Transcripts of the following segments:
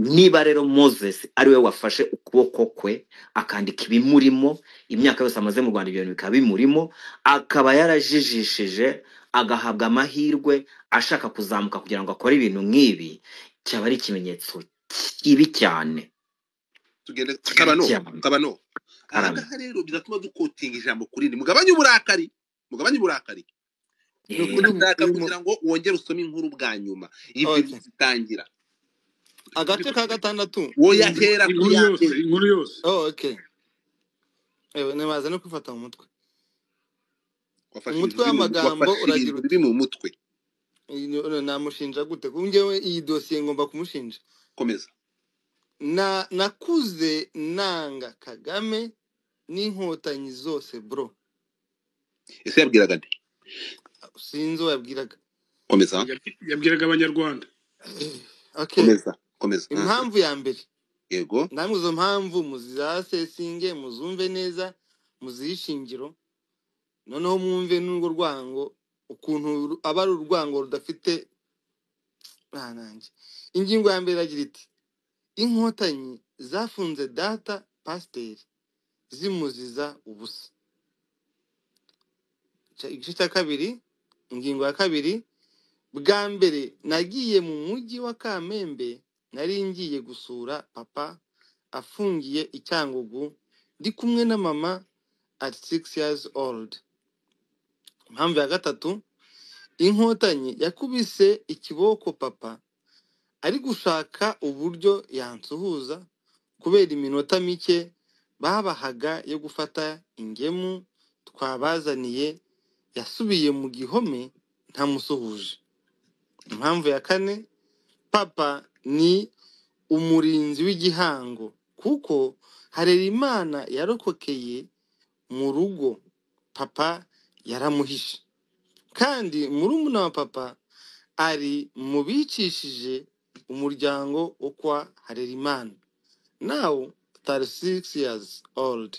Niba rero Moses ari we wafashe ukuboko kwe akandika ibimurimo, imyaka yose amaze mu Rwanda ibyo bintu bikaba bimurimo, akaba yarajijishije agahabwa amahirwe ashaka kuzamuka kugira ngo akore ibintu nk'ibi, cyaba ari ikimenyetso kibi cyane. Tugende. Kibi Kabano. Cyane. Kabano. Karame. Ahangaha rero bizatuma dukotinga ijambo kuri rindi. Mugabanye uburakari, mugabanye uburakari. Ni ukuri. Ndashaka uyu mu kugira ngo wongere usome inkuru bwa nyuma ibyo Okay. zitangira. Agace ka gatandatu. Wowe hera ku Inkuru ya yose. mbere. Inkuru yose. Oh, okay. Ewe, nibaza no kwifata mu mutwe. Wafashe Umutwe ibintu biri mu w'amagambo wafashe uragira ibintu uti biri mu mutwe. Namushinja gute? Kuko njyewe iyi dosiye ngomba kumushinja. Komeza. Na nakuze nanga Kagame n'Inkotanyi zose, bro. Ese yabwiraga nde? Sinzi uwo yabwiraga. Komeza. Yabwiraga Abanyarwanda. Okay. Komeza, komeza. Impamvu ya mbere. Yego. Namwe izo mpamvu muzizasesinge, muzumve neza, muzihe ishingiro, noneho mwumve n'urwo rwango ukuntu aba ari urwango rudafite. Ah, nanjye ingingo ya mbere iragira iti: Inkotanyi zafunze data pasiteri zimuziza ubusa. Igice cya kabiri, ingingo ya kabiri: bwa mbere nagiye mu mujyi wa Kamembe, nari ngiye gusura papa afungiye i Cyangugu, ndi kumwe na mama at 6 years old. Impamvu ya gatatu: Inkotanyi yakubise ikiboko papa ari gushaka uburyo yansuhuza kubera iminota mike babahaga yo gufata ingemu twabazaniye, yasubiye mu gihome ntamusuhuje. Impamvu ya kane: papa ni umurinzi w'igihango kuko Harerimana yarokokeye mu rugo, papa yaramuhishe, kandi murumuna wa papa ari mu bicishije umuryango wo kwa Harerimana, now 36 years old.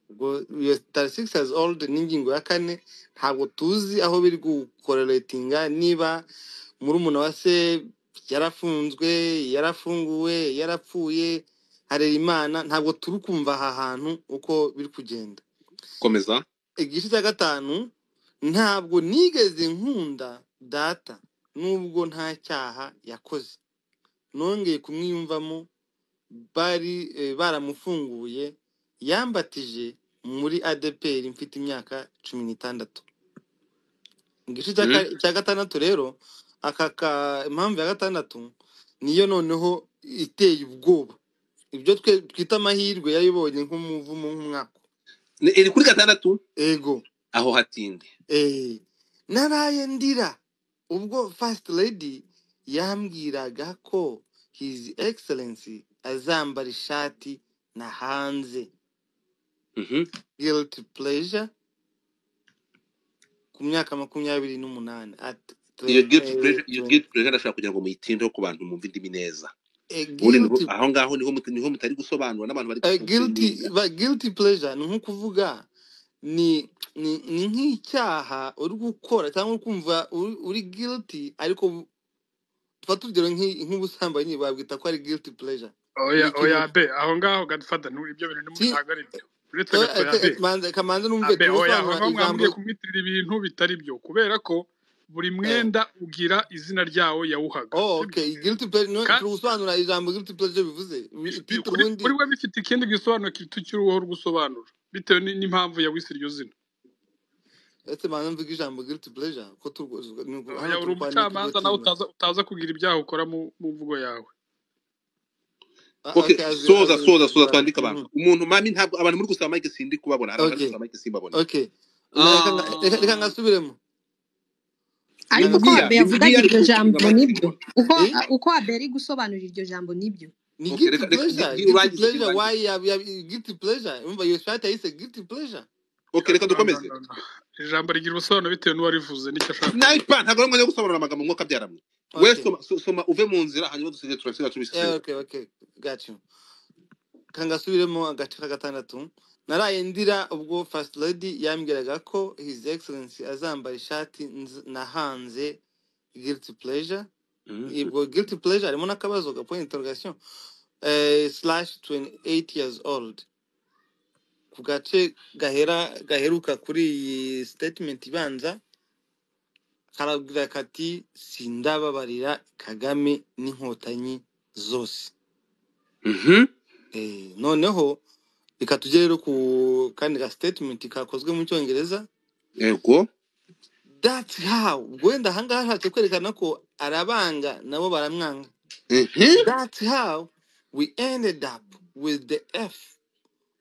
Ubwo iyo 36 years old ni ingingo ya kane. Ntabwo tuzi aho biri gukorelatinga, niba murumuna wa se yarafunzwe, yarafunguwe, yarapfuye, Harerimana, ntabwo turi kumva aha hantu uko biri kugenda. Komeza. Igice cya gatanu: ntabwo nigeze nkunda data nubwo nta cyaha yakoze, nongeye kumwiyumvamo bari baramufunguye, yambatije muri ADPR mfite imyaka 16. Igice cya gatandatu rero, aka ka impamvu ya gatandatu niyo noneho iteye ubwoba. Ibyo twe twita amahirwe yayibonye nk'umuvumo, nk'umwaka. Iri kuri gatandatu. Ego. Aho hatinde. Naraye ndira ubwo First Lady yambwiraga ko His Excellency azambara ishati na hanze. Guilty pleasure ku myaka 28 at Iyo guilty pleasure, iyo guilty pleasure ndashaka kugira ngo muyitindeho ku bantu mumve indimi neza. Ubundi niho guilty aho ngaho niho mutari gusobanura n'abantu bari guilty gufumbinga. Guilty pleasure ni nko kuvuga ni nk'icyaha uri gukora cyangwa uri kumva uri guilty, ariko tuba urugero nk'ubusambanyi babwita ko ari guilty pleasure. Ni Oya. ikintu Oya be, aho ngaho gadufata ibyo bintu si ntabwo ari byo, uretse gatoya be. Manze kamanze numve. Abe, oya, aho Tubusobanura ngaho ijambo. Mwambwiye kumwitirira ibintu bitari byo, kubera ko buri mwenda ugira izina ryawo yawuhaga. Oh. Sibyo? Okay, guilty pleasure no, Ka turi gusobanura ijambo guilty pleasure bivuze titre. Kuri Ubundi kuri we bifite ikindi gisobanuro cy'uruhu gusobanura bitewe n'impamvu yawise iryo zina. Ese manze mvuge ijambo guilty pleasure ko hano Oya, uri turi kwandika iryo umucamanza nawe timba. utaza kugira ibyaha ukora mu mvugo yawe. Okay. Okay, as Soza. as Soza, soza, twandike abantu. Umuntu mami, ntabwo abantu muri gusaba mike, sindi kubabona. Hari abantu bari Okay. gusaba mike, simbabona. Okay, reka ngasubiremo. Ariko uko Bibiliya Abe yavugaga Bibiliya ari iryo gukinga jambo mike. nibyo, uko uko Abe ari gusobanura iryo jambo nibyo. Ni Okay. guilty Reka reka pleasure. gira Guilty urangize, gira pleasure. urangize. Why ya guilty pleasure, umva iyo shati yayise guilty pleasure. Okay, reka No, no. dukomeze. No, no. Ijambo rigira ubusobanuro bitewe n'uwarivuze n'icyo ashaka kuvuga. Sniper, ntabwo ari umwanya wo gusobanura amagambo, mwuka byaramwe we. Okay. Soma, soma uve mu nzira, hanyuma dusigaye turasiga tubisesengura. Okay, got you. Kangasubiremo agace ka gatandatu: naraye ndira ubwo First Lady yambwiraga ko His Excellency azambara ishati nahanze guilty pleasure. Ubwo guilty pleasure harimo n'akabazo ga point interrogation slash 28 years old. Ku gace gaheruka kuri iyi statement ibanza karagira kati sindababarira Kagame n'inkotanyi zose. Noneho reka tujye rero ku kandi ga statement kakozwe mu cyongereza. Yego. That's how ubwo wenda ahangaha ashatse kwerekana ko arabanga nabo baramwanga. That's how we ended up with the F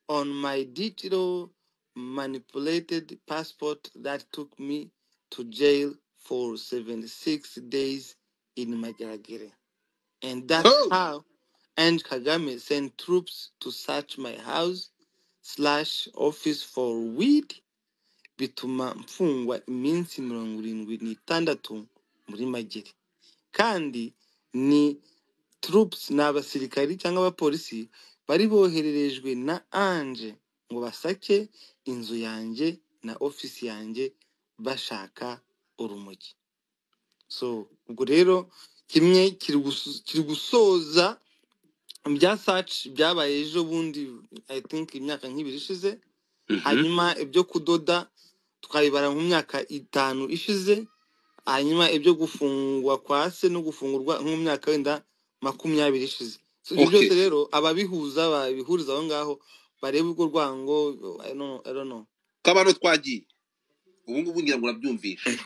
on my digital manipulated passport that took me to jail for 76 days in Mageragere. And that's Oh. how and Kagame sent troops to search my house slash office for weed bituma mfungwa iminsi 76 muri Magere. Kandi ni troops ni abasirikari cyangwa abapolisi bari bohererejwe na Ange ngo basake inzu yanjye na ofisi yanjye bashaka urumogi. So ubwo rero kimwe kiri gusoza bya search byabaye ejo bundi, I think imyaka nk'ibiri ishize. Hanyuma ibyo kudoda tukabibara mu myaka 5 ishize. Hanyuma ibyo gufungwa kwa se no gufungurwa nko mu myaka wenda 20 ishize. So ibyo Okay. byose rero ababihuza babihuriza aho ngaho barebe urwo rwango. I don't know. Kabano twagiye ubu ngubu ngira ngo urabyumvishe.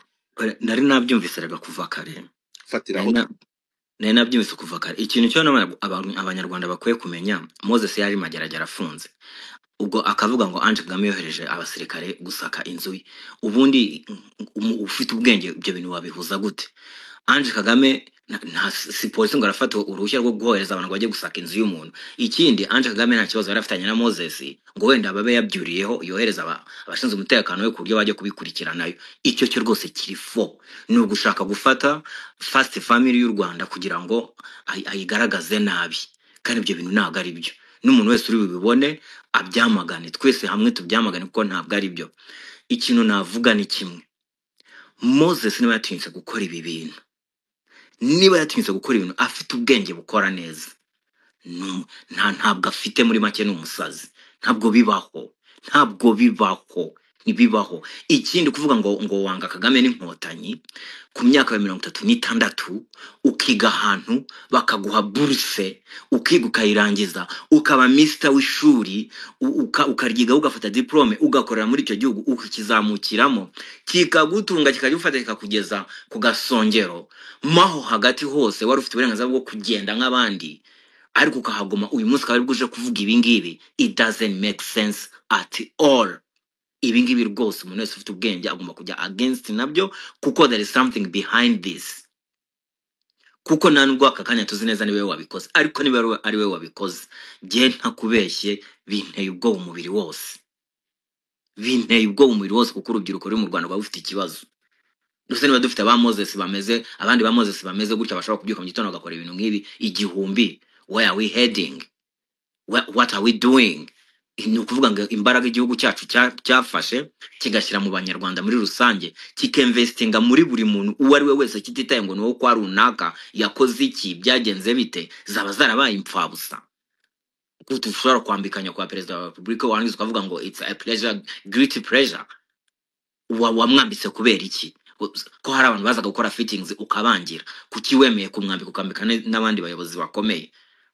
Nari nabyumvise rega kuva kare. Fatiraho. Nari nabyumvise kuva kare. Ikintu cyo abanyarwanda bakwiye kumenya, Moses yari Mageragere afunze, ubwo akavuga ngo Ange Kagame yohereje abasirikare gusaka inzu ye. Ubundi ufite ubwenge ibyo bintu wabihuza gute? Ange Kagame nta si polisi ngo arafata uruhushya rwo guhohereza abantu ngo bajye gusaka inzu y'umuntu. Ikindi, Ange Kagame nta kibazo yari afitanye na Moses ngo wenda babe yabyuriyeho yohereza abashinzwe umutekano we ku buryo bajya kubikurikiranayo. Icyo cyo rwose kiri fo ni ugushaka gufata first family y'u Rwanda kugira ngo ayigaragaze nabi, kandi ibyo bintu ntabwo ari byo. N'umuntu wese uri bubibone abyamagane, twese hamwe tubyamagane kuko ntabwo ari byo. Ikintu navuga ni kimwe, Moses niba yatinyutse gukora ibi bintu, niba yatinyutse gukora ibintu afite ubwenge bukora neza, ntabwo afite, muri make ni umusazi. Ntabwo bibaho, ntabwo bibaho, ntibibaho. Ikindi, kuvuga ngo wanga Kagame n'inkotanyi ku myaka ya 36, ukiga ahantu bakaguha buruse, ukiga ukayirangiza, ukaba minisita w'ishuri, ukaryiga ugafata diplome, ugakorera muri icyo gihugu, ukakizamukiramo kikagutunga, kikagufata kikakugeza ku gasongero, maho hagati hose wari ufite uburenganzira bwo kugenda nk'abandi, ariko ukahaguma. Uyu munsi ukaba aribwo uje kuvuga ibi ngibi, it doesn't make sense at all. Ibi ngibi rwose umuntu wese ufite ubwenge agomba kujya against nabyo, kuko there is something behind this. Kuko nta nubwo aka kanya tuzi neza niba we wabikoze, ariko niba ari we wabikoze, njye ntakubeshye binteye ubwoba umubiri wose, binteye ubwoba umubiri wose, kuko urubyiruko ruri mu Rwanda rwaba rufite ikibazo. Ndetse niba dufite aba Moses bameze, abandi ba Moses bameze gutya, bashobora kubyuka mu gitondo bagakora ibintu nk'ibi 1000, where are we heading? What are we doing? Ni ukuvuga ngo imbaraga igihugu cyacu cyafashe kigashyira mu banyarwanda muri rusange, kikemvestinga muri buri muntu uwo ari we wese, kititaye ngo ni uwo kwa runaka yakoze iki, byagenze bite, zaba zarabaye impfabusa. Kuko ushobora kwambikanya kwa perezida wa repubulika warangiza ukavuga ngo it's a pleasure, great pleasure. Wamwambitse kubera iki? Ko hari abantu bazaga gukora fittings ukabangira, kuki wemeye kumwambika ukambika n'abandi bayobozi bakomeye?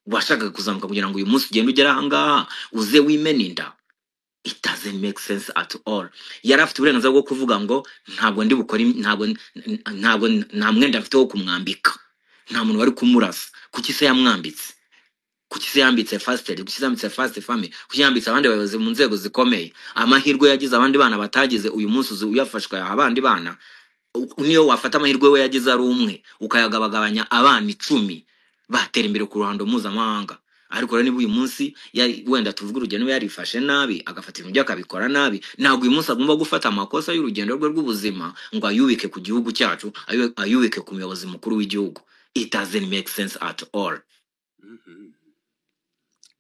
Washakaga kuzamuka kugira ngo uyu munsi ugende ugere ahangaha uze wimene inda? It doesn't make sense at all. Yari afite uburenganzira bwo kuvuga ngo ntabwo ndi bukore, ntabwo nta mwenda afite wo kumwambika, nta muntu wari kumurasa. Kuki se yamwambitse? Kuki se yambitse first lady? Kuki se yambitse first family? Kuki yambitse abandi bayobozi mu nzego zikomeye? Amahirwe yagize abandi bana batagize, uyu munsi uzi uyafashwe abandi bana. Niyo wafata amahirwe we yagize ari umwe ukayagabagabanya abana 10 batera imbere ku ruhando mpuzamahanga. Ariko rero niba uyu munsi wenda tuvuge urugendo, niba yarifashe nabi agafata ibintu bye akabikora nabi, ntabwo uyu munsi agomba gufata amakosa y'urugendo rwe rw'ubuzima ngo ayubike ku gihugu cyacu, ayubike ku muyobozi mukuru w'igihugu. It doesn't make sense at all.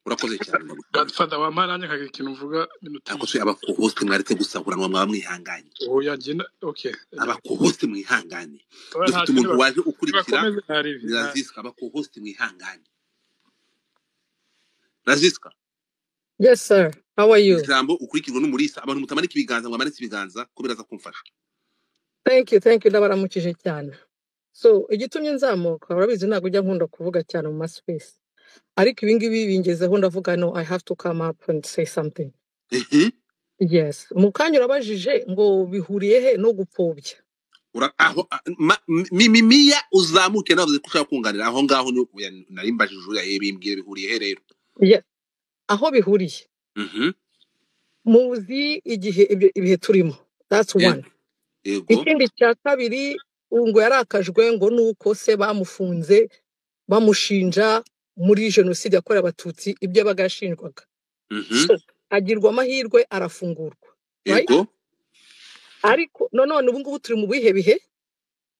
Urakoze cyane, ndagushimiye. Godfather, wampaye nanjye nkagira ikintu mvuga minota Ariko ibiri. se abakohoste mwaretse gusahuranwa, mwaba mwihanganye? Oya, njye okay. Abakohoste mwihangane. Oya, nta Dufite kindi umuntu waje ukurikira nibakomeze ntaribi ni Raziska. Abakohoste mwihangane. Raziska. Yes, sir. How are you? Ijambo ukurikirwa n'umurisa. Abantu mutamanika ibiganza, ngo amanitse ibiganza ko biraza kumfasha. Thank you, thank you. Ndabaramukije cyane. So, igitumye nzamuka, urabizi ntabwo ujya nkunda kuvuga cyane mu maspace. Ariko ibi ngibi bingezeho ndavuga no, I have to come up and say something. Yes. Mu kanya urabajije ngo bihuriye he no gupfobya. Aho mimiya uzamuke, navuze ko ushaka kunganira aho ngaho ni oya, nari mbajije uriya bimbwire bihuriye he rero. Yes. Aho bihuriye. Muzi igihe ibihe turimo. That's one. Yego. Ikindi cya kabiri, ngo yarakajwe ngo nuko se bamufunze bamushinja muri jenoside yakorewe Abatutsi, ibyo yabaga yashinjwaga. So agirwa amahirwe arafungurwa, right? Yego. Ariko none ubu ngubu turi mu bihe bihe?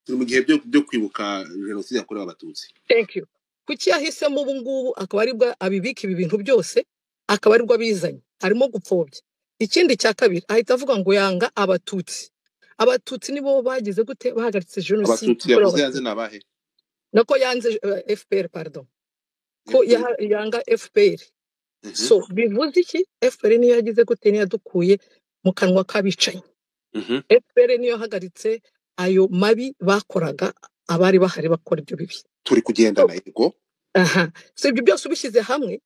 Turi mu gihe byo kwibuka jenoside yakorewe Abatutsi. Thank you. Kuki yahisemo ubu ngubu akaba aribwo abibika ibi bintu byose, akaba aribwo abizanye, arimo gupfobya? Ikindi cya kabiri, ahita avuga ngo yanga Abatutsi. Abatutsi nibo bagize gute? Bahagaritse jenoside Abatutsi yakorewe yavuze yanze Abatutsi. ni abahe? Nako yanze FPR, pardon, ko FPR. yanga FPR. So bivuze iki? FPR niyo yagize gute? Niyo yadukuye mu kanwa k'abicanyi. FPR niyo yahagaritse ayo mabi bakoraga abari bahari bakora ibyo bibi. Turi So, kugendana, yego. aha. So ibyo byose ubishyize hamwe,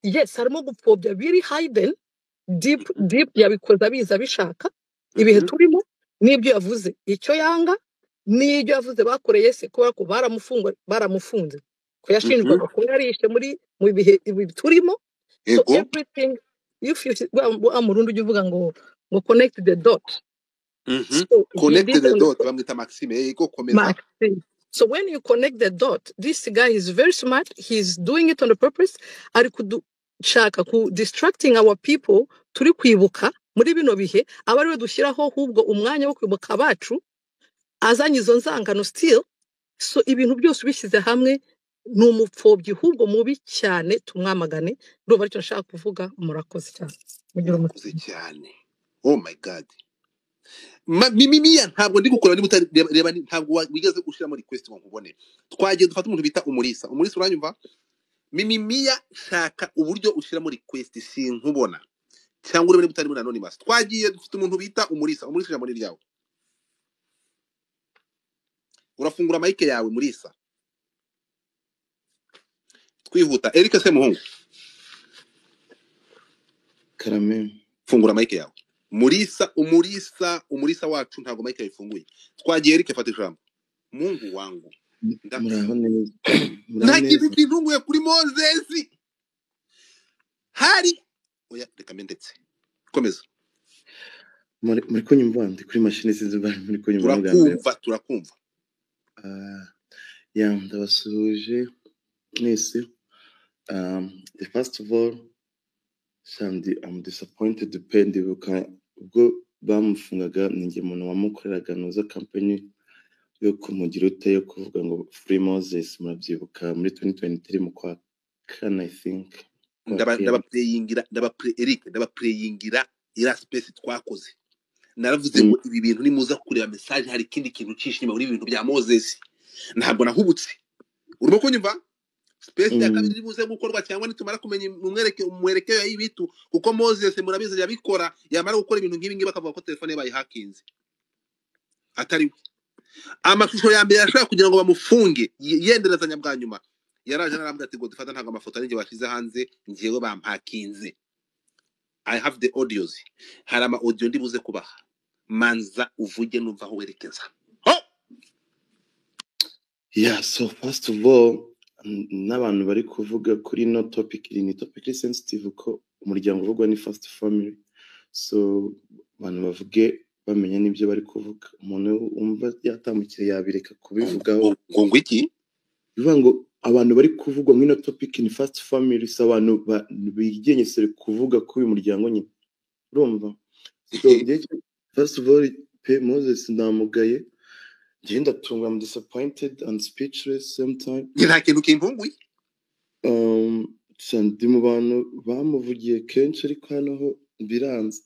yes, harimo gupfobya biri hidden deep deep, yabikoze abizi abishaka. Ibihe turimo n'ibyo yavuze, icyo yanga n'ibyo yavuze bakoreye se, kubera ko baramufunze ko yashinjwaga kuba yarishe muri mu bihe ibi turimo. So Yego. everything, if you wa murundi ujya uvuga ngo connect the dot. So he Connect did the on dot, bamwita Maxime. Yego, komeza. Maxime. So when you connect the dot, this guy is very smart. He's doing it on the purpose. Ari kudushaka ku distracting our people turi kwibuka muri bino bihe, aba ariwe dushyiraho ahubwo umwanya wo kwibuka abacu, azanye izo nzangano still. So ibintu byose ubishyize hamwe ni umupfobyi ahubwo mubi cyane, tumwamagane. Ndumva aricyo nshaka kuvuga. Murakoze cyane, mugire Urakoze umutima. cyane. Oh my God. Mimiya, ntabwo ndi gukora niba utari reba ntabwo wigeze ushyiramo request ngo nkubone. Twagiye dufata umuntu bita Umurisa. Umurisa, uranyumva? Mimiya, shaka uburyo ushyiramo request, sinkubona, cyangwa urebe niba utari muri anonymous. Twagiye dufite umuntu bita Umurisa. Umurisa, ijambo ni ryawe. Urafungura mike yawe, Murisa. Twihuta. Eric Semuhungu. Karame. Fungura mike yawe, Murisa. Umurisa, Umurisa wacu ntabwo mike yayifunguye. Twagiye, Eric, fata ijambo. Mungu wangu. Muraho neza. Muraho Nta kintu neza. kintunguye kuri Moses hari. Oya, reka mbe ndetse. Komeza. Muri kunyumva? Ndi kuri mashini, sinzi niba muri kunyumva n'ubwa mbere. Turakumva, turakumva. Yeah, ndabasuhuje mwese. The first of all, Sandi, I'm disappointed pe. Ndibuka ubwo bamufungaga, ninjye muntu wamukoreraga nuza campaign yo kumugira ute, yo kuvuga ngo "Free Moses", murabyibuka muri 2023 mu kwa kane, I think kwa kane. Ndabaplayingira, Eric, ndabaplayingira iriya space twakoze. Naravuze ngo ibi bintu nimuza kureba message, hari ikindi kintu cyishe inyuma muri ibi bintu bya Moses. Ntabwo nahubutse, urimo kunyumva? Space ya kabiri iri buze gukorwa cyangwa nitumara kumenya umwereke umwerekeo y'ibitu, kuko Moses murabizi yabikora, yamara gukora ibintu nk'ibi ngibi bakavuga ko telefone ye bayihakinze atari we. Amashusho ya mbere yashaka kugira ngo bamufunge yenderezanya bwa nyuma, yaraje narambwira ati "Godfather, ntabwo amafoto ari njye bashyize hanze, njyewe bampakinze. I have the audios." Hari ama audio ndi buze kubaha. Manza uvuge numva aho werekeza. Oh! Yeah, so first of all, n'abantu bari kuvuga kuri no topic, iri ni topic iri sensitive ko umuryango uvugwa ni first family. So abantu bavuge bamenya n'ibyo bari kuvuga. Umuntu wumva yatambukira yabireka kubivugaho. Ngo iki? Bivuga ngo abantu bari kuvugwa muri ino topic ni first family, si abantu bigengesere kuvuga kuri uyu muryango nyine. Urumva? So njye first of all pe, Moses ndamugaye. Njye ndatunga, I'm disappointed and speechless same time. Njye nta kintu kintunguye. Ndi mu bantu bamuvugiye kenshi, ariko hano ho biranze.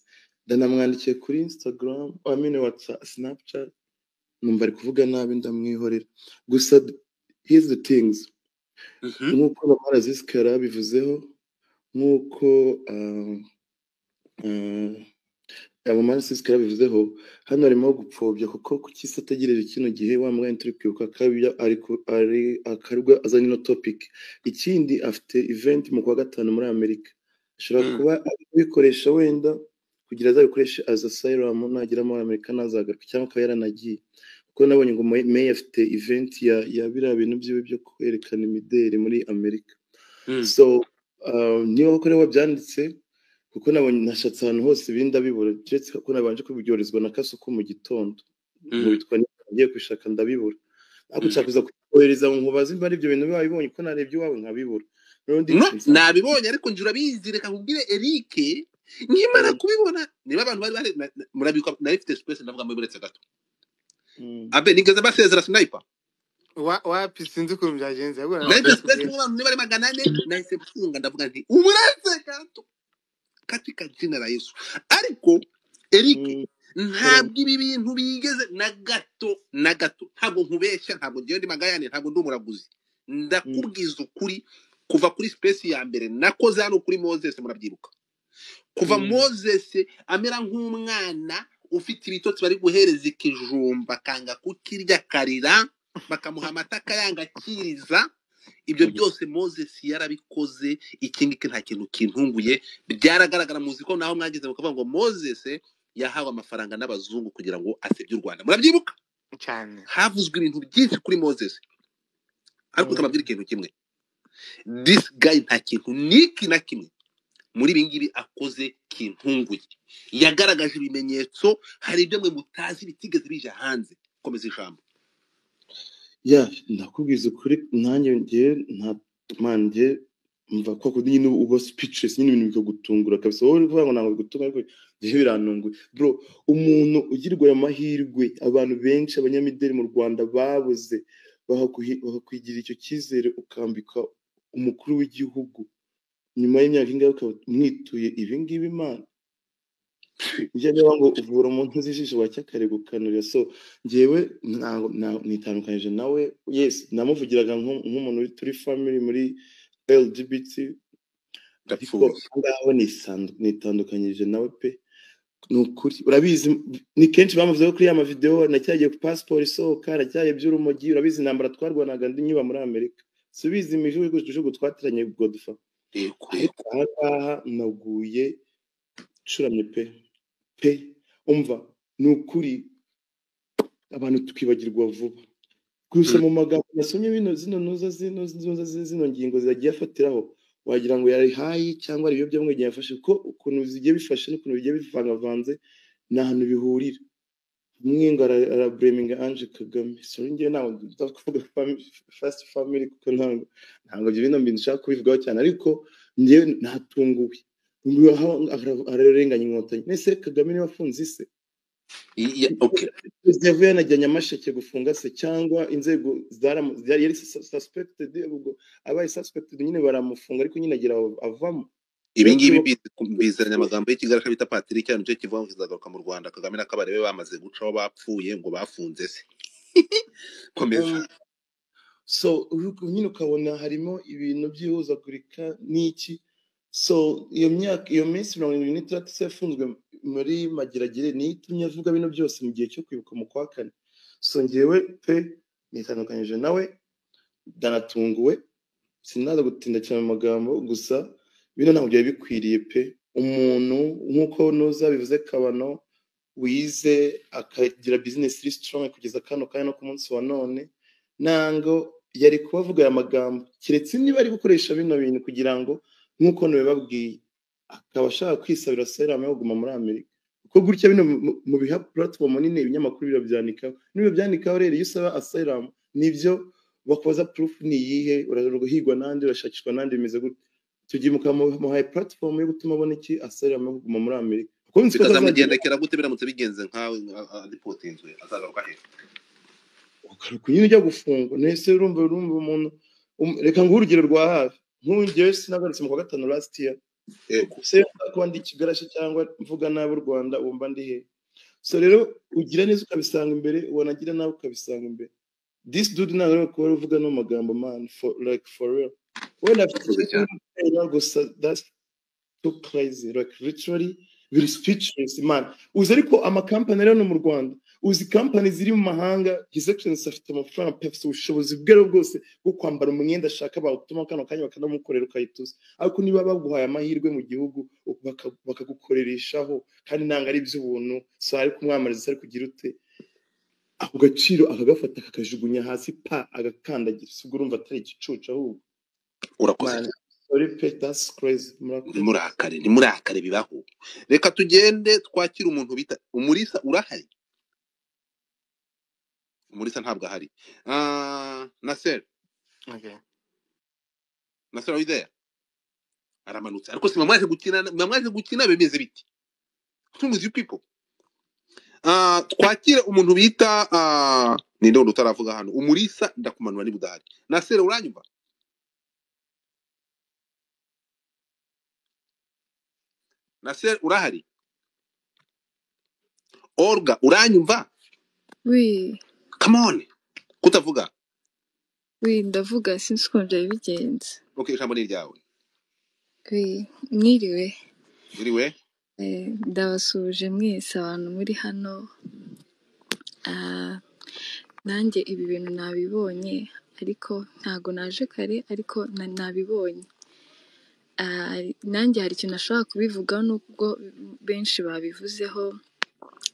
Ndanamwandikiye kuri Instagram, I mean WhatsApp, Snapchat, numva ari kuvuga nabi, ndamwihorera. Gusa here's the things, nk'uko Bamara Ziska yarabivuzeho, nk'uko Bamara Ziska yarabivuzeho, hano harimo gupfobya, kuko kuki se ategereje kino gihe wa mwanya turi kwibuka kabya ari akarwa azanye ino topic. Ikindi, afite event mu kwa gatanu muri Amerika, ashobora kuba ari kubikoresha wenda kugira azabikoreshe as asylum nagera muri Amerika ntazagaruke, cyangwa akaba yaranagiye, kuko nabonye ngo May afite event ya biriya bintu byiwe byo kwerekana imideli muri Amerika. So niba koko ariwe wabyanditse, kuko nabonye nashatse ahantu hose ibindi ndabibura, keretse ko nabanje kubyoherezwa na Kasuku mu gitondo, nkubitwa ngiye kubishaka ndabibura, ariko nshaka kuza kohereza ngo nkubaze imba ari ibyo bintu babibonye, ko narebye iwawe nkabibura. Noneho No, ndicaye nsanga nabibonye, ariko njye urabizi, reka nkubwire Eric, nkimara kubibona, niba abantu bari bahari murabikwa, nari mfite space, ndavuga muri buretse gato. Abe nigeze basezera sniper. Wapi, sinzi ukuntu byagenze ahubwo Nari mfite space nakubwiye. nk'abantu niba ari 400, nahise mfunga, ndavuga nti uburetse gato katika jina la Yesu. Ariko Eric, ntabwo ibi bintu bigeze na gato na gato, ntabwo nkubeshya, ntabwo ngewe ndi magayane, ntabwo ndi umuraguzi, ndakubwiza ukuri. Kuva kuri space ya mbere nakoze hano kuri Moses, murabyibuka, kuva Moses amera nk'umwana ufite ibitotsi bari guhereza ikijumba akanga kukirya akarira, bakamuha amata akayanga akiriza, ibyo byose Moses yarabikoze. Iki ngiki nta kintu kintunguye, byaragaragara. Muzi ko naho mwageze mukavuga ngo Moses yahawe amafaranga n'abazungu kugira ngo asebye u Rwanda, murabyibuka cyane. Havuzwe ibintu byinshi kuri Moses, ariko utababwira ikintu kimwe, this guy nta kintu niki na kimwe muri ibi ngibi akoze kintunguye. Yagaragaje ibimenyetso, hari ibyo mwe mutazi bitigeze bija hanze. Komeza ijambo. Ya, ndakubwiza ukuri, nanjye ngiye nta man, ngiye mva kwa kundi nyine uba speechless nyine, ibintu bikagutungura kabisa. Wowe uri kuvuga ngo ntabwo bigutunga, ariko njyewe birantunguye bro. Umuntu ugirwa aya mahirwe, abantu benshi abanyamideli mu Rwanda babuze, bakakwigira icyo cyizere, ukambika umukuru w'igihugu nyuma y'imyaka ingahe ukaba umwituye ibi ngibi. Imana njye niba ngo uvura umuntu uzi ijisho wacya akaregukanurira. So njyewe ntabwo nitandukanyije nawe. Yes, namuvugiraga nk'umuntu uri turi family muri LGBT, ariko Ndapfuye. aho ngaho nitandukanyije nawe pe, ni ukuri. Urabizi, ni kenshi bamuvuzeho kuri ya mavideo, nacyagiye ku pasiporo isohoka, nacyagiye by'urumogi. Urabizi intambara twarwanaga ndi nkiba muri Amerika, subizi imijugujugu twateranye Godfa. Yego. Ariko aha ngaha naguye curamye pe pe. Umva, ni ukuri, abantu tukibagirwa vuba. Gusa mu magambo nasomye bino zino ntuza zino zino ngingo zagiye afatiraho, wagira ngo yari hayi cyangwa ari ibiyobyabwenge yafashe, kuko ukuntu zigiye bifashe n'ukuntu bigiye bivangavanze ni ahantu bihurira. Umwe ngo arablaminga Ange Kagame. Sorry, njyewe ntabwo nza kuvuga first family, kuko ntabwo ibyo bino bintu nshaka kubivugaho cyane, ariko njyewe natunguwe. Ntunguwe aho ararenganya Inkotanyi. Nese Kagame niwe afunze ise? Okay. Perezida yavuye yanajya Nyamasheke gufunga se, cyangwa inzego zari yari suspected, ubwo abaye suspected nyine baramufunga, ariko nyine agira aho avamo. Ibi Rero ngibi kwiba bizanye amagambo y'ikigarasha bita Patrick, nicyo kivuga ngo kizagaruka mu Rwanda Kagame na Kabarebe bamaze gucaho bapfuye ngo bafunze se. Komeza. So nyine ukabona harimo ibintu by'ihuzagurika n'iki. So iyo myaka, iyo minsi 76 se yafunzwe muri Mageragere niyo itumye avuga bino byose mu gihe cyo kwibuka mu kwa kane. So njyewe pe nitandukanyije nawe, ndanatunguwe, sinaza gutinda cyane mu magambo, gusa bino ntabwo byari bikwiriye pe. Umuntu nk'uko nuza bivuze Kabano wize akagira business iri strong kugeza kano kanya no ku munsi wa none, ntango yari kuba avuga aya magambo keretse niba ari gukoresha bino bintu kugira ngo, nk'uko nabibabwiye, akaba ashaka kwisabira asylum yo kuguma muri Amerika, kuko gutya bino mu biha platform nini ibinyamakuru birabyandikaho. Niba byandikaho rero, iyo usaba asylum nibyo bakubaza, proof ni iyihe? Urahigwa nande? Urashakishwa nande? Bimeze gute? Icyo gihe mukamuhaye platform yo gutuma abona iki? Asylum yo kuguma muri Amerika, kuko nzi ko azagira. Bikazamugendekera gute biramutse bigenze nkawe adeportinzwe, azagaruka he? Ugaruka nyine ujya gufungwa. Nese urumva umuntu reka nguhe urugero rwa hafi. Nk'ubu sinagarutse mu kwa gatanu last year. Yego. Se kuba ndi ikigarasha cyangwa mvuga nabi u Rwanda, wumva ndi he? So rero ugira neza ukabisanga imbere, wanagira nabi ukabisanga imbere. This dude ntabwo ari kuba uvuga no magambo, man, for like for real. Wenda afite Urakoze icyo cyane. kumutera gusa, that's too crazy, like literally biri speechless, man. Uzi ariko amakampani rero no mu Rwanda, uzi kampani ziri mu mahanga, His Excellency afite amafaranga pe, afite ubushobozi bwe rero bwose bwo kwambara umwenda ashaka bawutuma kano kanya bakanamukorera ukayituza. Ariko niba baguhaye amahirwe mu gihugu bakagukorereshaho, kandi ntabwo ari iby'ubuntu, so ari kumwamariza, ari kugira ute, ako gaciro akagafata akakajugunya hasi pa agakandagira, si ubwo urumva atari igicucu ahubwo? Urakoze Man, cyane. sorry pe, that's crazy. Murakoze. Ntimurakare, ntimurakare, bibaho. Reka tugende twakire umuntu bita Umurisa. Urahari Umurisa? Ntabwo ahari. Nasser. Okay. Nasser, are you there? Aramanutse. Ariko si mwaje gukina, mwaje gukina, bimeze biti? What's wrong with you people? Twakire umuntu bita ninde wundi utaravuga hano? Umurisa, ndakumanura niba udahari. Nasser, uranyumva? Nasser, urahari? Olga, uranyumva? Oui, Come on, kutavuga. oui, ndavuga, sinzi ukuntu byari bigenze. Okay, ijambo ni iryawe. Oui, mwiriwe. Uriwe. Ndabasuhuje mwese abantu muri hano. Ah, nanjye ibi bintu nabibonye, ariko ntago naje kare, ariko nabibonye. Ah, nanjye hari ikintu nashobora kubivugaho nubwo benshi babivuzeho.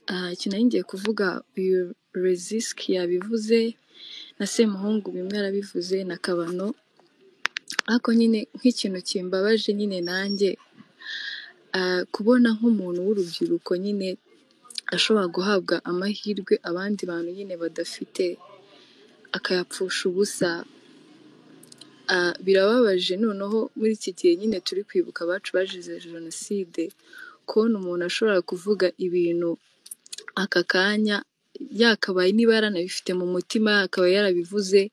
Ah, ikintu nari ngiye kuvuga, uyu Reziski yabivuze, na Semuhungu bimwe arabivuze, na Kabano. Ariko nyine nk'ikintu kimbabaje nyine nanjye, kubona nk'umuntu w'urubyiruko nyine ashobora guhabwa amahirwe abandi bantu nyine badafite, akayapfusha ubusa. Birababaje noneho muri iki gihe nyine turi kwibuka abacu bazize jenoside, kubona umuntu ashobora kuvuga ibintu aka kanya yakabaye niba yaranabifite mu mutima akaba yarabivuze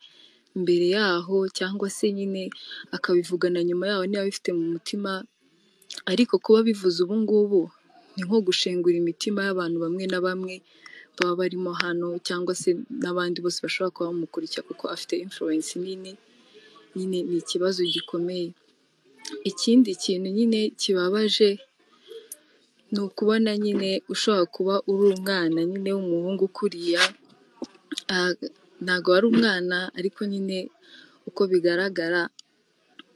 mbere yaho, cyangwa se nyine akabivugana nyuma yaho niba abifite mu mutima, ariko kuba bivuze ubu ngubu ni nko gushengura imitima y'abantu bamwe na bamwe baba barimo hano, cyangwa se n'abandi bose bashobora kuba bamukurikira kuko afite influence nini. Nyine ni ikibazo gikomeye. Ikindi kintu nyine kibabaje ni ukubona nyine ushobora kuba uri umwana nyine w'umuhungu kuriya, ntago wari umwana ariko nyine uko bigaragara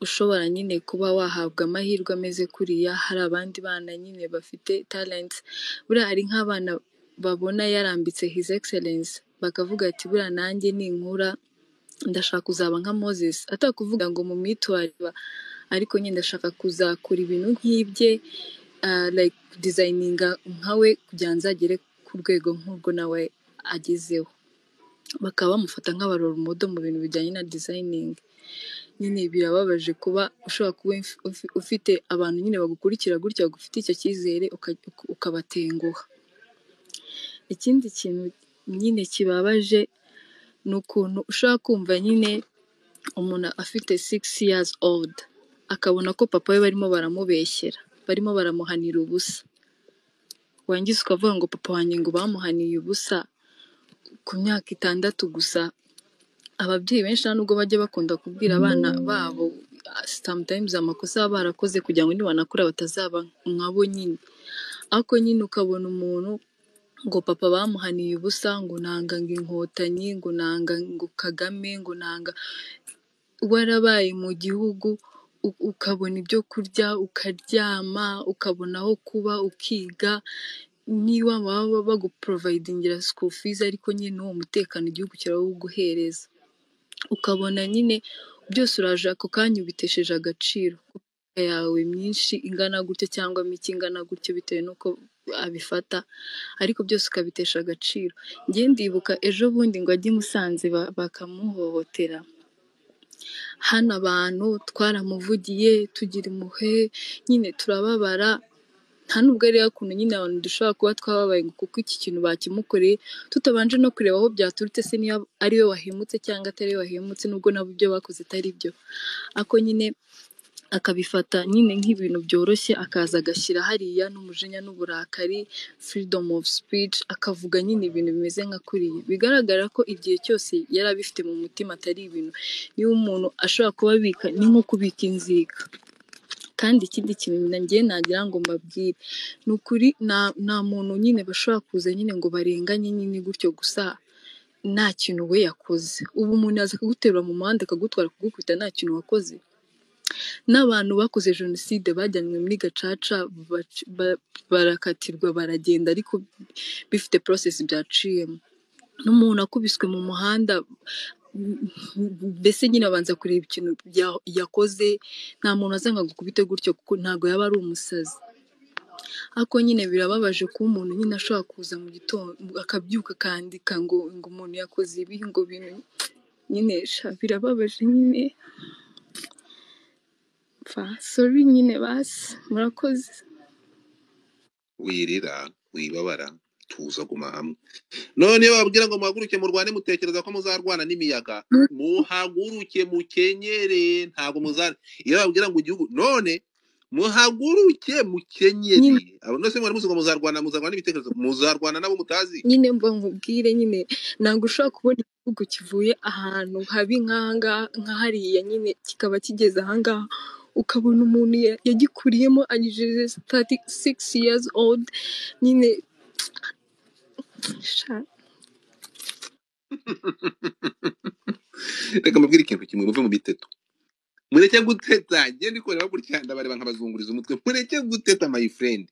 ushobora nyine kuba wahabwa amahirwe ameze kuriya. Hari abandi bana nyine bafite talents, buriya hari nk'abana babona yarambitse His Excellence bakavuga ati buriya nanjye ninkura ndashaka kuzaba nka Moses, atakuvuga ngo mu myitwarire, ariko nyine ndashaka kuzakora ibintu nk'ibye, like designinga nkawe kugira ngo nzagere ku rwego nk'urwo nawe agezeho. Bakaba bamufata nk'abarora umudo mu bintu bijyanye na designing. Nyine birababaje kuba ushobora kuba ufite abantu nyine bagukurikira gutya, bagufite icyo cyizere ukabatenguha. Ikindi kintu nyine kibabaje ni ukuntu ushobora kumva nyine umuntu afite 6 years old akabona ko papa we barimo baramubeshyera, barimo baramuhanira ubusa, wangiza ukavuga ngo papa wanjye ngo bamuhaniye ubusa ku myaka 6 gusa. Ababyeyi benshi nta nubwo bajya bakunda kubwira abana babo sometimes amakosa baba barakoze kugira ngo nibanakura batazaba nkabo nyine. Ariko nyine ukabona umuntu ngo papa bamuhaniye ubusa, ngo nanga ngo inkotanyi, ngo nanga ngo Kagame, ngo nanga, warabaye mu gihugu ukabona ibyo kurya, ukaryama, ukabona aho kuba, ukiga, niba baba baguprovidingira school fees, ariko nyine n'uwo mutekano igihugu kirawuguhereza, ukabona nyine byose uraje ako kanya ubitesheje agaciro yawe myinshi ingana gutyo cyangwa mike ingana gutyo bitewe n'uko abifata, ariko byose ukabitesha agaciro. Njye ndibuka ejo bundi ngo ajye i Musanze bakamuhohotera. Hano abantu twaramuvugiye tugira impuhwe nyine turababara, nta nubwo ari ukuntu nyine abantu dushobora kuba twababaye ngo kuko iki kintu bakimukoreye tutabanje no kureba aho byaturutse, se niba ari we wahemutse cyangwa atari we wahemutse, nubwo nabo ibyo bakoze atari byo. Ariko nyine akabifata nyine nk'ibintu byoroshye, akaza agashyira hariya n'umujinya n'uburakari, freedom of speech, akavuga nyine ibintu bimeze nka kuriya. Bigaragara ko igihe cyose yari abifite mu mutima, atari ibintu niba umuntu ashobora kuba abika, ni nko kubika inzika. Kandi ikindi kintu njye nagira ngo mbabwire ni ukuri, nta muntu nyine bashobora kuza nyine ngo barenganye nyine gutyo gusa nta kintu we yakoze. Ubu umuntu yaza akaguterura mu muhanda akagutwara kugukubita nta kintu wakoze. N'abantu bakoze jenoside bajyanywe muri gacaca barakatirwa baragenda, ariko bifite process byaciyemo. N'umuntu akubiswe mu muhanda, mbese nyine abanza kureba ikintu yakoze. Nta muntu aza ngo agukubite gutyo kuko ntabwo yaba ari umusazi. Ariko nyine birababaje kuba umuntu nyine ashobora kuza mu gitondo akabyuka akandika ngo umuntu yakoze ibi, ngo bintu nyine sha birababaje nyine. Sorry nyine basi murakoze. Wirira, wibabara, tuza, guma hamwe. None iyo bababwira ngo muhaguruke murwane, mutekereza ko muzarwana n'imiyaga? Muhaguruke mukenyere, ntabwo muzar. Iyo bababwira ngo igihugu, none muhaguruke Nyine mukenyere. Abo nose mwari muzi ngo muzarwana n'ibitekerezo, muzarwana nabo mutazi. Nyine mba nkubwire nyine, ntabwo ushobora kubona igihugu kivuye ahantu habi nk'ahangaha nka hariya nyine kikaba kigeze ahangaha, ukabona umuntu yagikuriyemo agejeje 36 years old nyine sha. Reka mbabwire ikintu kimwe, muve mu biteto, mureke guteta. Njye ndi kureba gutya ndabareba nkabazunguriza umutwe. Mureke guteta my friend,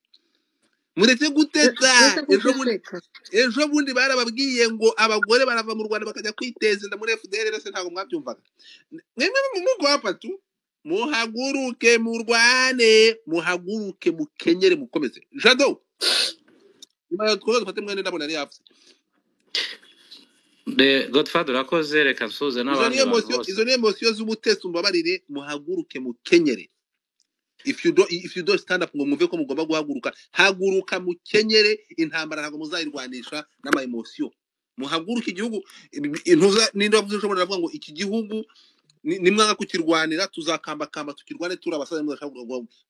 mureke guteta. Mbese Ejo bundi, kuki useka? ejo bundi barababwiye ngo abagore barava mu Rwanda bakajya kwiteza inda muri FDL, se ntabwo mwabyumvaga? Mwemwe mugwapa tu, muhaguruke murwane, muhaguruke mukenyere, mukomeze. Jado, nyuma ya twose dufate mwene, ndabona ari yavuze. Godfather urakoze, reka nsuhuze Izo ni n'abandi bantu emosiyo, bose. izo ni emosiyo z'ubutesi, umbabarire. Muhaguruke mukenyere. If you don't stand up ngo mwumve ko mugomba guhaguruka, haguruka mukenyere. Intambara ntabwo muzayirwanisha n'ama emosiyo. Muhaguruke igihugu intuza ninde wavuze ushobora kuvuga ngo iki gihugu nimwanga kukirwanira tuzakambakamba tukirwane turi abasaza.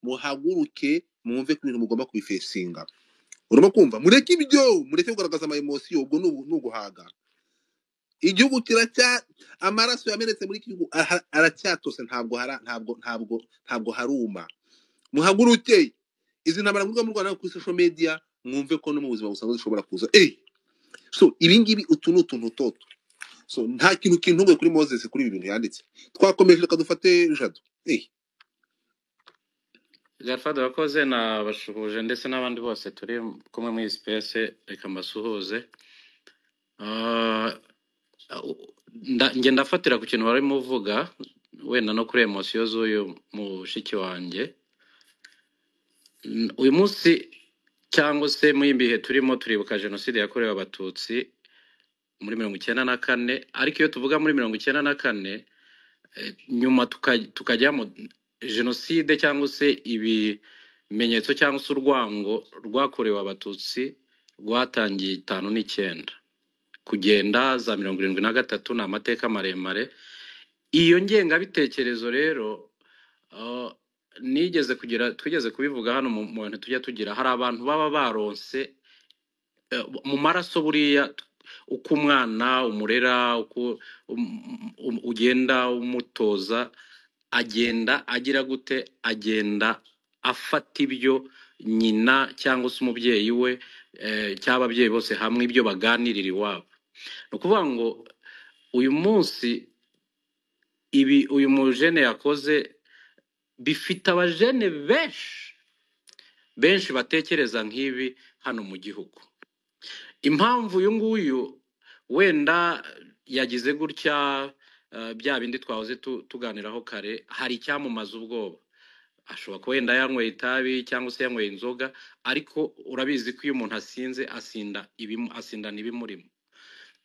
Muhaguruke mwumve ko ibintu mugomba kubifesinga. Urimo kumva? Mureke ibyo, mureke kugaragaza ama emosiyo. Ubwo ni uguhaga igihugu. Kiracya amaraso yamenetse muri iki gihugu aracyatose, ntabwo hara, ntabwo ntabwo ntabwo haruma. Muhaguruke. Izi ntambara murwa mu Rwanda kuri social media, mwumve ko no mu buzima busanzwe zishobora kuza. So ibi ngibi utu ni utuntu toto. So nta kintu kintunguye kuri Moses kuri ibi bintu yanditse. Twakomeje, reka dufate Jado. Godfather urakoze, nabashuhuje ndetse n'abandi bose turi kumwe muri iyi space, reka mbasuhuze. Ah, njye ndafatira ku kintu warimo uvuga wenda no kuri emosiyo z'uyu mushiki wanjye. Uyu munsi cyangwa se muri ibi bihe turimo turibuka jenoside yakorewe abatutsi muri 94, ariko iyo tuvuga muri 94, nyuma tukajya mu jenoside cyangwa se ibimenyetso cyangwa se urwango rwakorewe abatutsi rwatangiye 59 kugenda za 73, ni amateka maremare. Iyo ngengabitekerezo rero, nigeze kugira, twigeze kubivuga hano mu bintu tujya tugira, hari abantu baba baronse mu maraso. Buriya uko umwana umurera, uko ugenda umutoza, agenda agira gute, agenda afata ibyo nyina cyangwa se umubyeyi we, cyangwa ababyeyi bose hamwe, ibyo baganirira iwabo. Ni ukuvuga ngo uyu munsi ibi uyu mujene yakoze bifite abajene benshi benshi batekereza nk'ibi hano mu gihugu. Impamvu uyu nguyu wenda yagize gutya, bya bindi twahoze tuganiraho kare, hari icyamumaza ubwoba. Ashobora kuba wenda yanyweye itabi cyangwa se yanyweye inzoga, ariko urabizi ko iyo umuntu asinze asinda asindana ibimurimo.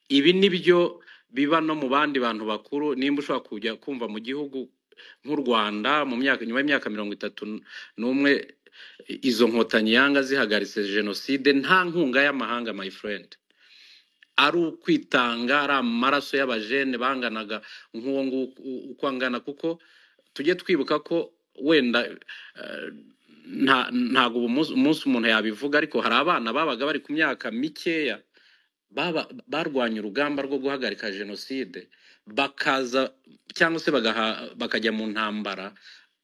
Ibi ni byo biba no mu bandi bantu bakuru. Nimba ushobora kujya kumva mu gihugu nk'u Rwanda mu myaka nyuma y'imyaka 31 izo nkotanyi yanga zihagaritse jenoside nta nkunga y'amahanga, my friend, ari ukwitanga, ari amaraso y'abajene banganaga nk'uwo nguwo uko angana. Kuko tujye twibuka ko Wenda ntago ubu umunsi umuntu yabivuga, ariko hari abana babaga bari ku myaka mikeya baba barwanya urugamba rwo guhagarika jenoside, bakaza cyangwa se bakajya mu ntambara,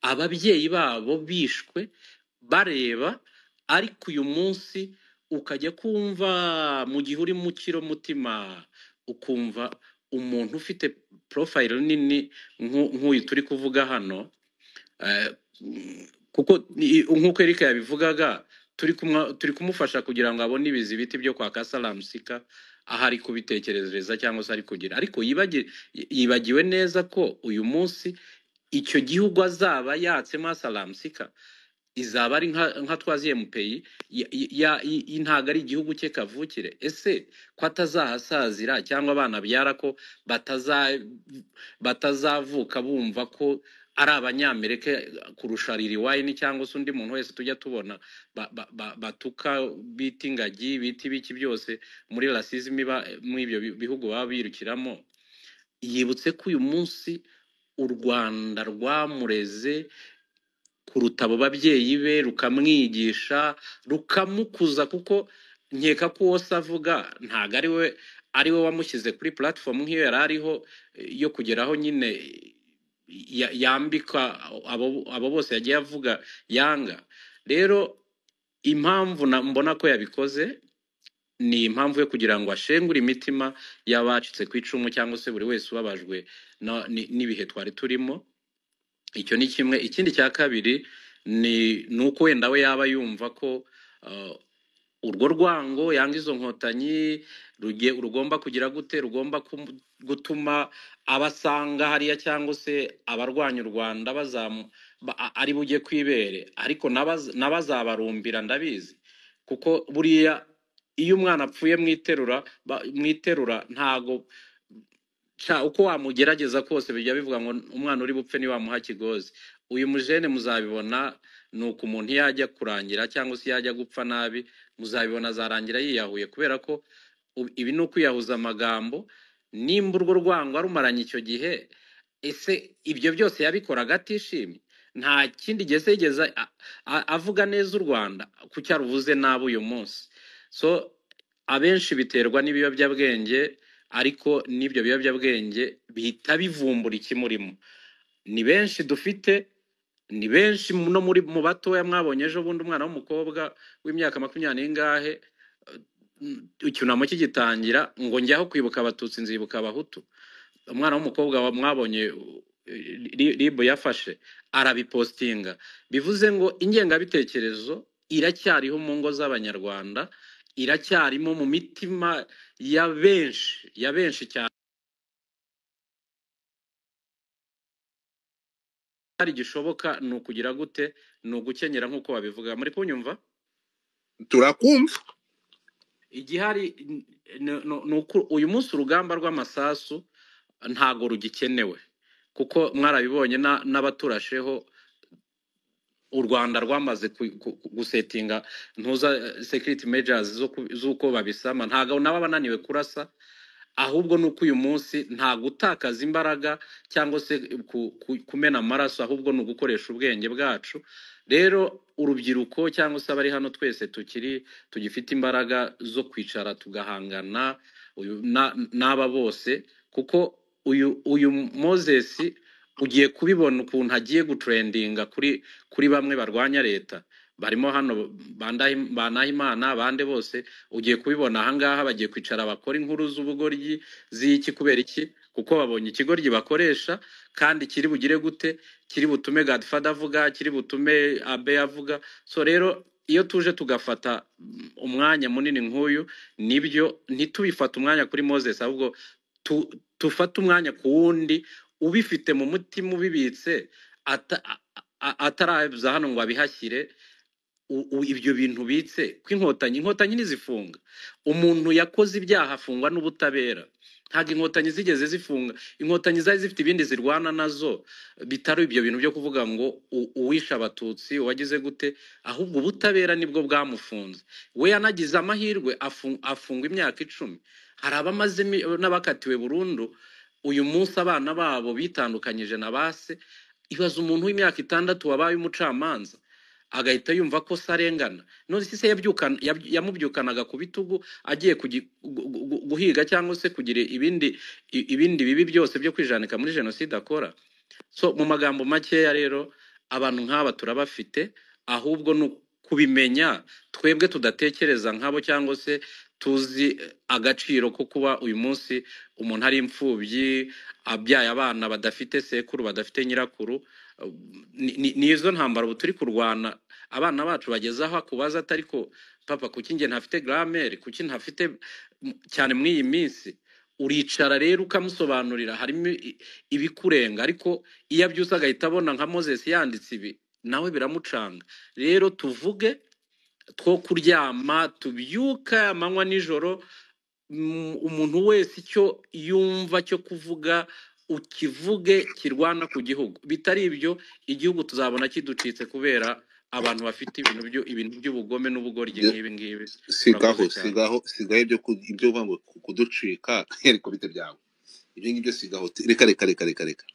ababyeyi babo bishwe bareba. Ariko uyu munsi ukajya kumva mu gihe uri mu mutima, ukumva umuntu ufite profile nini nk'uyu turi kuvuga hano, kuko nk'uko Eric yabivugaga, turi kumufasha kugira ngo abone ibizibiti byo kwa Kasalamusika aho ari kubitekerereza cyangwa se ari kugira, ariko yibagiwe neza ko uyu munsi icyo gihugu azaba yatsemo Asalamusika izaba ari nka troisième pays, ntago ari igihugu cye kavukire. Ese ko atazahasazira, cyangwa abana abyara ko batazavuka bumva ko ari abanyamerika kurusha Lil Wayne cyangwa se undi muntu wese tujya tubona batuka, bita ingagi, bita ibiki byose muri racism iba muri ibyo bihugu baba birukiramo. Yibutse ko uyu munsi u Rwanda rwamureze kuruta abo babyeyi be, rukamwigisha, rukamukuza, kuko nkeka ko uwo se avuga ntago ari we wamushyize kuri platform nk'iyo yari ariho yo kugeraho nyine yambika abo bose yagiye avuga yanga. Rero impamvu mbona ko yabikoze ni impamvu yo kugira ngo ashengure imitima y'abacitse ku icumu cyangwa se buri wese ubabajwe n'ibihe twari turimo. Icyo ni kimwe. Ikindi cya kabiri ni uko wenda we yaba yumva ko urwo rwango yanga izo nkotanyi rugomba kugira gute, rugomba gutuma abasanga hariya cyangwa se abarwanya u Rwanda ari bujye kwibere, ariko n'abazabarumbira ndabizi, kuko buriya iyo umwana apfuye mwiterura ntago uko wamugerageza kose bijya bivuga ngo umwana uri bupfe niwamuha kigozi. Uyu mujene muzabibona ni uko umuntu yajya kurangira cyangwa se yajya gupfa nabi, muzabibona azarangira yiyahuye, kubera ko ibi ni ukwiyahuza amagambo. Nimba urwo rwango arumaranye icyo gihe, ese ibyo byose yabikoraga atishimye? Nta kindi gihe se yigeze avuga neza u Rwanda, kuki aruvuze nabi uyu munsi? So abenshi biterwa n'ibiyobyabwenge, ariko n'ibyo biyobyabwenge bihita bivumbura ikimurimo. Ni benshi dufite, ni benshi no muri mu batoya. Mwabonye ejo bundi umwana w'umukobwa w'imyaka 20 n'ingahe, icyunamo kigitangira ngo njyaho kwibuka abatutsi nzibuka abahutu. Umwana w'umukobwa mwabonye RIB yafashe arabipostinga, bivuze ngo ingengabitekerezo iracyariho mu ngo z'abanyarwanda, iracyarimo mu mitima ya benshi cyane. Gishoboka ni ukugira gute? Ni ugukenyera nk'uko babivuga. Muri kunyumva? Turakumva. Igihari ni uko uyu munsi urugamba rw'amasasu ntago rugikenewe, kuko mwarabibonye n'abaturasheho u Rwanda rwamaze gusetinga ntuza security measures z'uko babisama, ntago nabo bananiwe kurasa, ahubwo nuko uyu munsi nta gutakaza imbaraga cyangwa se kumena amaraso, ahubwo ni ugukoresha ubwenge bwacu. Rero urubyiruko cyangwa se abari hano twese tugifite imbaraga zo kwicara tugahangana n'aba bose, kuko uyu Moses ugiye kubibona ukuntu agiye gutrendinga kuri bamwe barwanya leta barimo hano, Banahimana bande bose ugiye kubibona ahangaha bagiye kwicara bakora inkuru z'ubugoryi z'iki, kubera iki? Kuko babonye ikigoryi bakoresha kandi kiri bugire gute, kiri butume Godfather avuga, kiri butume Abe avuga. So rero iyo tuje tugafata umwanya munini nk'uyu, nibyo ntitubifate umwanya kuri Moses, ahubwo tufate umwanya ku wundi ubifite mu mutima ubibitse ataraza hano ngo abihashyire ibyo bintu bitse ko inkotanyi ntizifunga umuntu yakoze ibyaha afungwa n'ubutabera. Ntabwo inkotanyi zigeze zifunga, inkotanyi zari zifite ibindi zirwana nazo bitari ibyo bintu byo kuvuga ngo uwishe abatutsi wagize gute, ahubwo ubutabera nibwo bwamufunze. We yanagize amahirwe afungwa imyaka 10. Hari abamaze n'abakatiwe burundu uyu munsi abana babo bitandukanyije na base. Ibaza umuntu w'imyaka 6 wabaye umucamanza agahita yumva ko se arengana. None se yamubyukanaga ku bitugu agiye guhiga cyangwa se kugira ibindi bibi byose byo kwijanika muri jenoside akora. So mu magambo makeya rero, abantu nk'aba turabafite, ahubwo ni kubimenya twebwe tudatekereza nkabo cyangwa se tuzi agaciro ko kuba uyu munsi umuntu ari imfubyi, abyaye abana badafite sekuru, badafite nyirakuru. Ni izo ntambara ubu turi kurwana. Abana bacu bageze aho akubaza atari ko papa, kuki njye ntafite grammaire, kuki ntafite cyane muri iyi minsi. Uricara rero ukamusobanurira, harimo ibikurenga, ariko iyo abyutse agahita abona nka Moses yanditse ibi, nawe biramucanga. Rero tuvuge two kuryama, tubyuka amanywa nijoro, umuntu wese icyo yumva cyo kuvuga ukivuge kirwana ku gihugu. Bitari ibyo, igihugu tuzabona kiducitse kubera abantu bafite ibintu by'ubugome n'ubugoryi nk'ibi ngibi. Sigaho Murakoze cyane. Sigaho, sigaho ibyo uvuga ngo kuducika, ariko bite byawe ibyo ngibyo, sigaho, reka reka reka reka reka.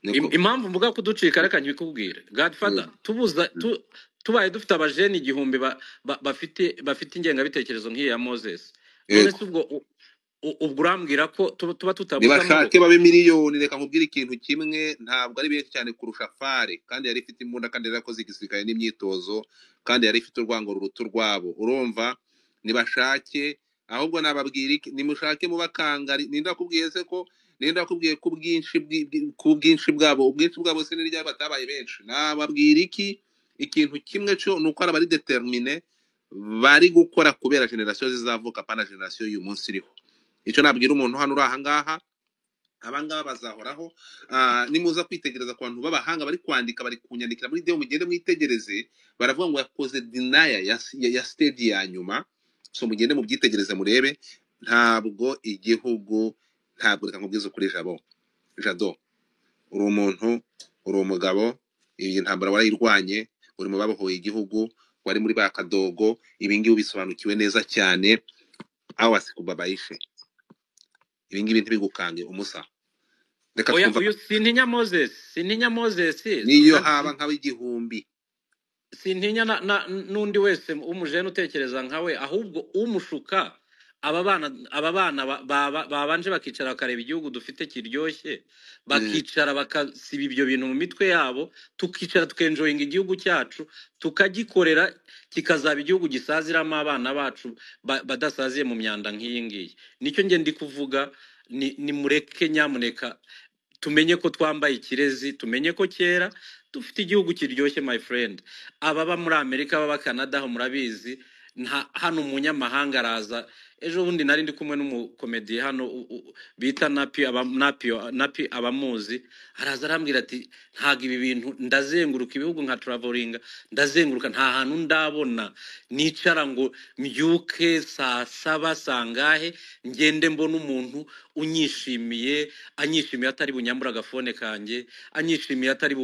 Niko. Impamvu mvuga kuducika, reka nkibikubwire Godfather. Tubuza tubaye dufite abajeni 1000 bafite ingengabitekerezo nk'iyi ya Moses, none Yego. se ubwo ubwo urambwira ko tuba tutabuze Nibashake amaboko? babe miliyoni. Reka nkubwire ikintu kimwe, ntabwo ari benshi cyane kurusha fare, kandi yari ifite imbunda, kandi yari yarakoze igisirikare n'imyitozo, kandi yari ifite urwango ruruta urwabo. Urumva, nibashake, ahubwo nababwira iki? Nimushake mubakangari. Ninde wakubwiye se ko, ninde wakubwiye ko ubwinshi bwabo, ubwinshi bwabo se ni ryari batabaye benshi? Nababwira iki? Ikintu kimwe cyo ni uko ari abari determine, bari gukora kubera generasiyo zizavuka, pana generasiyo y'uyu munsi iriho. Icyo nabwira umuntu hano uri ahangaha, abangaba bazahoraho. Nimuza kwitegereza ku bantu b'abahanga bari kwandika, bari kunyandikira muri deo, mugende mwitegereze, baravuga ngo yakoze denial ya stage ya nyuma. So mugende mubyitegereze murebe. Ntabwo igihugu, ntabwo, reka nkubwize ukuri, Jabo, Jado, uri umuntu, uri umugabo, iyi ntambara warayirwanye, uri mu babohoye igihugu, wari muri ba Kadogo, ibi ngibi ubisobanukiwe neza cyane. Aho wasikubabayishe ibi ngibi ntibigukange umusa. Reka Oya, twumva. Uyu sintinya Moses, sintinya Moses. Niyo haba nk'ab'igihumbi. Sintinya n'undi wese w'umujene utekereza nkawe, ahubwo umushuka aba bana babanje bakicara bakareba igihugu dufite kiryoshye, bakicara bakasiba ibyo bintu mu mitwe yabo, tukicara tukenjoyinga igihugu cyacu, tukagikorera kikazaba igihugu gisaziramo abana bacu badasaziye mu myanda nk'iyi ngiyi. Nicyo nge ndi kuvuga, ni mureke nyamuneka tumenye ko twambaye ikirezi, tumenye ko kera dufite igihugu kiryoshye, my friend. Ababa muri Amerika, ababa Canada, aho murabizi, nta hano umunyamahanga araza. Ejo bundi nari ndi kumwe n'umukomediye hano bita Napi, aba, Napi abamuzi, araza arambwira ati ntabwo ibi bintu, ndazenguruka ibihugu nka travelinga, ndazenguruka, nta hantu ndabona nicara ngo mbyuke saa saba saa ngahe ngende mbona umuntu unyishimiye, anyishimiye atari bunyambura agafone kanjye, anyishimiye atari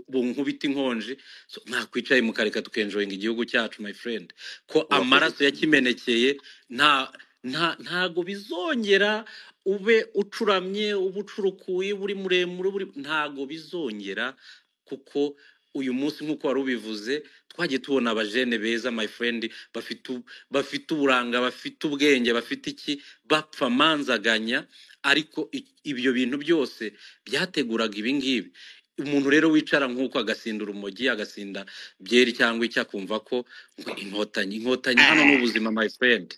bunkubite inkonji. So, mwakwicaye mukareka tukenjoyinga igihugu cyacu, my friend, ko Urakoze. amaraso yakimenekeye ntago bizongera. Ube ucuramye, ube ucurukuye, ube uri muremure, ntago bizongera, kuko uyu munsi nk'uko wari ubivuze, twagiye tubona abajene beza, my friend, bafite uburanga, bafite ubwenge, bafite iki, bapfa manzaganya. Ariko ibyo bintu byose byateguraga ibi ngibi. Umuntu rero wicara nk'uko agasinda urumogi, agasinda byeri cyangwa icyo, akumva ko ngo inkotanyi, inkotanyi hano ni ubuzima, my friend.